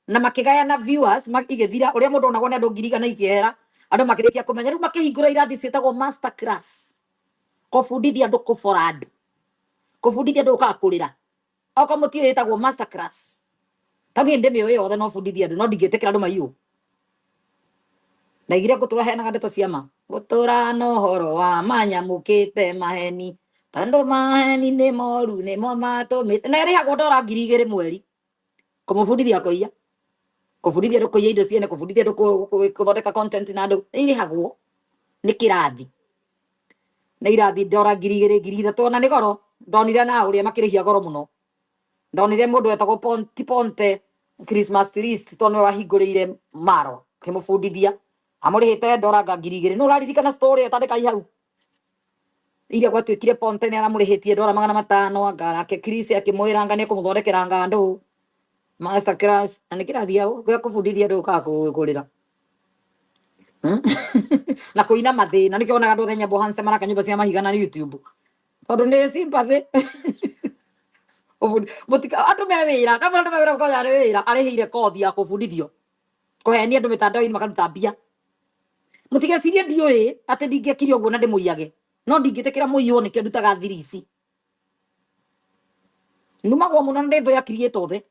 Na makĩgayana viewers igĩthira ũrĩa mũndũ onagwo nĩ andũ 100,000 ikĩehera, andũ makĩrĩkia kũmenya. Rĩu makĩhingũra irathi ciĩtagwo master class, kũbundithia andũ kũbora andũ, kũbundithia andũ gũkaga kũrĩra. Okorwo mũtiũĩ ĩtagwo master class, tondũ niĩ ndĩmĩũĩ yothe, no bundithia andũ, no ndingĩtĩkĩra andũ maiywo. Ndaigire ngũtũra heanaga ndeto cia ma, ngũtũra na ũhoro wa manyamũkĩte maheni, tondũ maheni nĩ moru, nĩmo matũmĩte. Na ĩrĩhagwo ndora 2000 mweri kũmũbundithia kũiya, kũbundithia andũ kũiya indo ciene, kũbundithia andũ kũthondeka content na andũ. Nĩ irĩhagwo nĩ kĩrathi, nĩ irathi ndora 2000, 3000, ona nĩ goro. Ndonire na ũrĩa makĩrĩhia goro mũno, ndonire mũndũ wetagwo Ponti Ponte Christmas list, tondũ nĩwe wahingũrĩire maro akĩmũbundithia, amũrĩhĩte ndora nga 2000. Nĩ ũraririkana story ĩyo? Tandĩkai hau iria gwatuĩkire Ponte nĩ aramũrĩhĩtie ndora 500, anga nake Chris akĩmwĩra anga nĩ ekũmũthondekera ngandũ master class, na nĩ kĩrathi gĩa kũbundithia andũ gũkaga kũrĩra na kũina mathĩna. Nĩkĩo wonaga andũ othe nyambo hanse maraka nyũmba cia mahiga na YouTube, tondũ nĩ sympathy. Mũtika andũ me wĩra na andũ me wĩra, gũkorwo arĩ wĩra arĩhĩire kothi ya kũbundithio kũhenia andũ mĩtandao-inĩ makaruta mbia. Mũtigecirie ndiũĩ atĩ ndingĩekire ũguo na ndĩmũiyage, no ndingĩtĩkĩra mũiywo. Nĩkĩo ndutaga thiri ici, numagwo mũno na ndĩ thũ ya creator othe.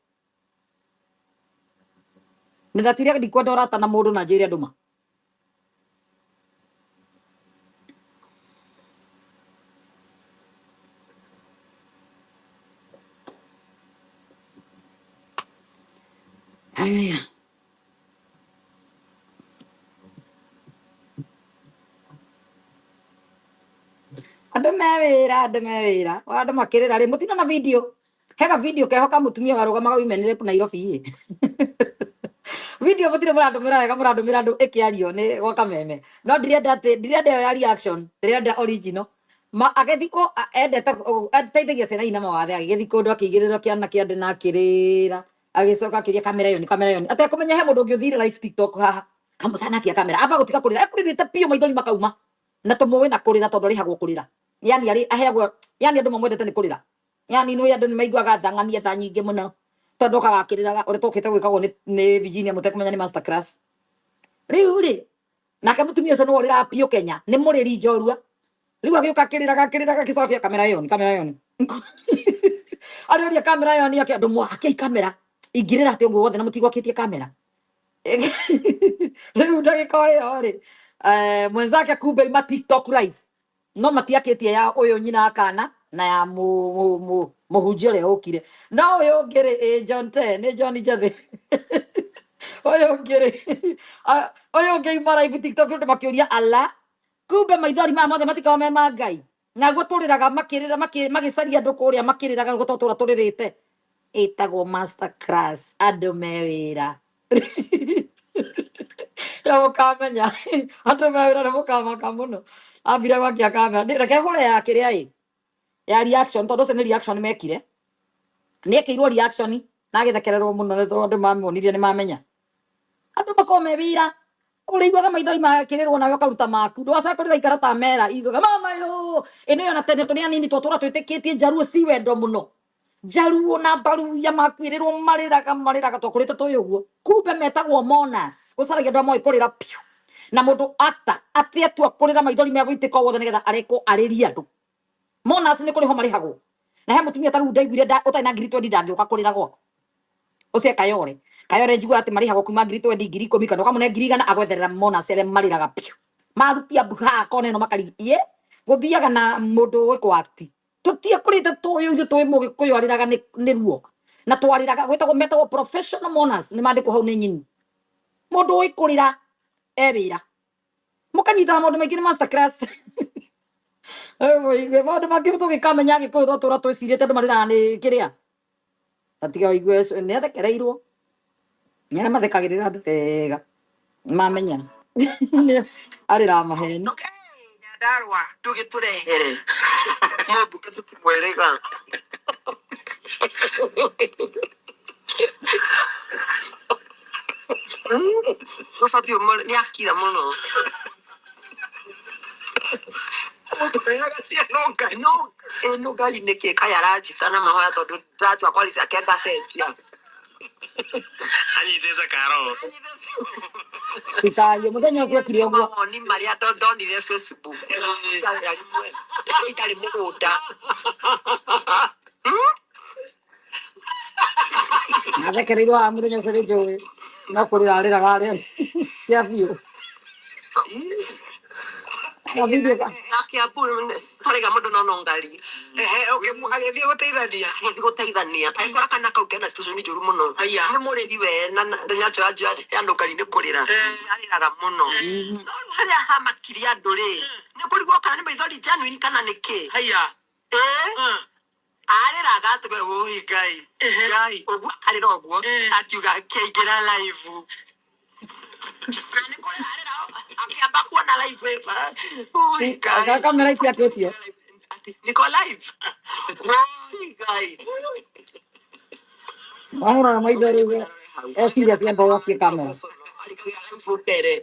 Nĩ ndatire ndikwenda ũrata na mũndũ na njĩre andũ ma. Haya, andũ me wĩra, andũ me wĩra, andũ makĩrĩra rĩ, mũtina na video hega, video keho ka mũtumia warũgamaga women rep Nairobi ĩ. Video mũtirĩ mũrandũmĩra wega, mũrandũmĩra andũ ĩkĩario nĩ gwa kameme, no ndirenda atĩ ndirenda ĩyo ya reaction, ndĩrenda original. Ma agĩthiĩ kũ endete ateithagia ciana ina mawathe, agĩgĩthiĩ kũndũ akĩigĩrĩrwo kĩana kĩande na akĩrĩra, agĩcoka akĩria kamera ĩyo, nĩ kamera ĩyo, atekũmenya he mũndũ ũngĩ ũthire live TikTok haha kamũtanakia kamera amba gũtiga kũrĩra, ekũrĩrĩte biũ, maithori makauma na tũmũĩ na kũrĩra, tondũ arĩhagwo kũrĩra, yani arĩ aheagwo, yani andũ mamwendete nĩ kũrĩra, yani nĩ andũ nĩ maiguaga thang'ania tha nyingĩ mũno, tondũ okaga akĩrĩraga ũrĩa tũkĩte gwĩkagwo nĩ Virginia, mũtekũmenya nĩ master class. Rĩu rĩ, nake mũtumia ũcio nĩwe ũrĩraga biũ Kenya, nĩ mũrĩri njorua. Rĩu agĩũka akĩrĩraga, akĩrĩraga, akĩcokia kamera ĩyo, ni kamera ĩyo, ni arĩũria kamera ĩyo, ni akĩ andũ mwakei kamera ingĩrĩra atĩ ũguo wothe na mũtigwakĩtie kamera. Rĩu ndagĩka o ĩyo rĩ, mwenzake kumbe ima TikTok live, no matiakĩtie ya ũyũ nyina akana na ya mũhunjia ũrĩa ũkire, no ũyũ ũngĩ rĩ, ĩ John Te nĩ John Njathĩ, ũyũ ũngĩ rĩ, ũyũ ũngĩ ima live TikTok, andũ makĩũria ala kumbe maithori maya mothe matikoragwo me ma Ngai, naguo tũrĩraga makĩrĩra magĩcaria andũ kũrĩa makĩrĩraga nĩguo tũtũra tũrĩrĩte. Ĩtagwo master class, andũ me wĩra ya mũkamenya andũ me wĩra nĩ mũkamaka mũno. Ambire gwakia kamera. Reke hũre ya kĩrĩa ĩ ya reaction, tondũ ũcio nĩ reaction mekire, nĩ ekĩirwo reaction na agĩthekererwo mũno, nĩ tondũ andũ mamuonirie nĩ mamenya andũ makorwo me wĩra. Ũrĩiguaga maithori makĩrĩrwo nawe ũkaruta maku, ndũgacoke kũrĩra ikara ta mera iguaga mama yo ĩno ĩyo. Na tene tũrĩ anini twatũra twĩtĩkĩtie njaruo ci wendo mũno, njaruo na mbaruya makuĩrĩrwo marĩraga marĩraga, twakũrĩte tũĩ ũguo. Kumbe metagwo monas, gũcaragia andũ arĩa moĩ kũrĩra piũ, na mũndũ ata atĩ atua kũrĩra maithori megũitĩka o wothe nĩgetha arekwo arĩrie andũ. Monas nĩ kũrĩhwo marĩhagwo, na he mũtumia ta rĩu ndaiguire ũtarĩ na 20,000 ndangĩũka kũrĩra gwaku. Ũcio Kayore, Kayore njiguaga atĩ marĩhagwo kuma 20,000, 10,000, kana ũkamũne 100,000 agwetherera monas arĩa marĩraga piũ, marutia mbu haha kona ĩno makarigie gũthiaga na mũndũ ũĩ kwakti. Tũtiekũrĩte tũĩ ithuĩ tũĩ mũgĩkũyũ arĩraga nĩ ruo na twarĩraga gwĩtagwo metagwo professional mourners, nĩ mandĩkwo hau nĩ nyini, mũndũ ũĩ kũrĩra e wĩra. Mũkanyitaga maũndũ maingĩ nĩ master class. Mũigue maũndũ mangĩ tũgĩkamenya Gĩkũyũ twatũra twĩcirĩte andũ marĩraga nĩ kĩrĩa, na tiga ũigue nĩ athekereirwo nĩ arĩa mathekagĩrĩra andũ wega mamenya arĩraga maheni. Nyandarua ndũgĩtũrehere mũmbunge tũtimwĩrĩga. Ũbatiĩ nĩ akira mũno. Mũtũheaga ciana Ngai. No ĩno Ngai nĩkĩ kaĩ aranjĩta na mahoya, tondũ ndatua kwaria ciake ngacenjia. Anyitĩte karo. Cikario mũthenya ũcio ekire ũguo. Mawoni marĩa ndonire Facebook itarĩ mũgũnda. Nathekereirwo haha mũthenya ũcio nĩ njũĩ no kũrĩra arĩraga arĩa kĩa biũ. Na video ka Kiambu harĩga mũndũ no no ngari. Ehe, agĩthiĩ gũteithania. Agĩthiĩ gũteithania agĩkora kana kau kena situation njũru mũno. Aya. Nĩ mũrĩri we na nyacho ya ndũngari nĩ kũrĩra arĩraga mũno. No rĩu harĩa hamakirie andũ rĩ, nĩ kũrigwo kana nĩ maithori genuine kana nĩ kĩ. Haya. Ĩĩ, arĩraga atĩ wũi Ngai Ngai ũguo arĩra ũguo, akiuga kĩingĩra live na nĩ kũrĩra arĩra akĩamba kuona live ĩba wũi Ngai. Ka kamera itiakĩtio. Ati, niko live wũi Ngai. Wamũrora maitho rĩu e serious amba gwakie kamera. Arĩkagĩra live mbere.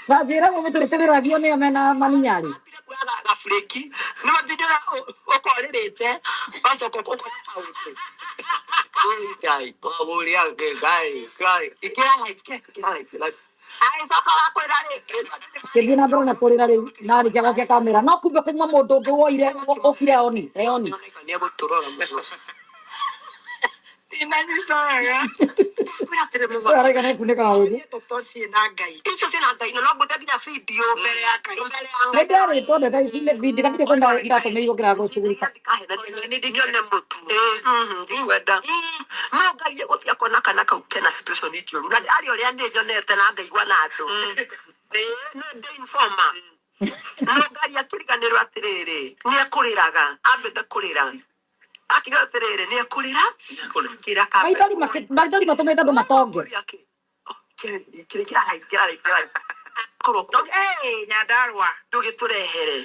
Na njĩra mũmĩtũrĩ tũrĩragio nĩo mena maninyarĩ. Ambire kuoya gabureki nĩ matindaga ũkorĩrĩte ũgacoka ũkona kaũndũ. Wũi Ngai wawũria Ngai Ngai ikĩra live ke ikĩra live live agĩcoka wa kwĩra rĩ. Kĩthiĩ na mbere na kũrĩra rĩu na arĩkia gwakia kamera no kumbe kuma mũndũ ũngĩ woire ũkire oni eoni. Nĩ egũtũrora mũno. Ndinanyita wega. Kwĩra atĩrĩ mũno. Ũyũ arauga nĩ kunĩka ũthĩ. Ndeto ciĩna Ngai. Icio ciĩna Ngai no ngũte nginya video mbere ya Ngai. Mbere ya Nĩ Ngai. ndarĩtwo ndeto ici nĩ video na kwenda ndatũmĩirwo kĩragũcugurika. Nĩ ndingĩone mũtu ndikwenda no Ngai egũthiĩ akona kana kau kena situation njũru na arĩ ũrĩa niĩ nyonete na ngaigua na andũ. Ĩĩ, nĩ ndĩ informer no Ngai akĩriganĩrwo atĩrĩrĩ nĩ ekũrĩraga ambĩte kũrĩra akiuga atĩrĩrĩ nĩ ekũrĩra akĩra Maithori maithori matũmĩte andũ matonge. Nyandarua. Ndũgĩtũrehere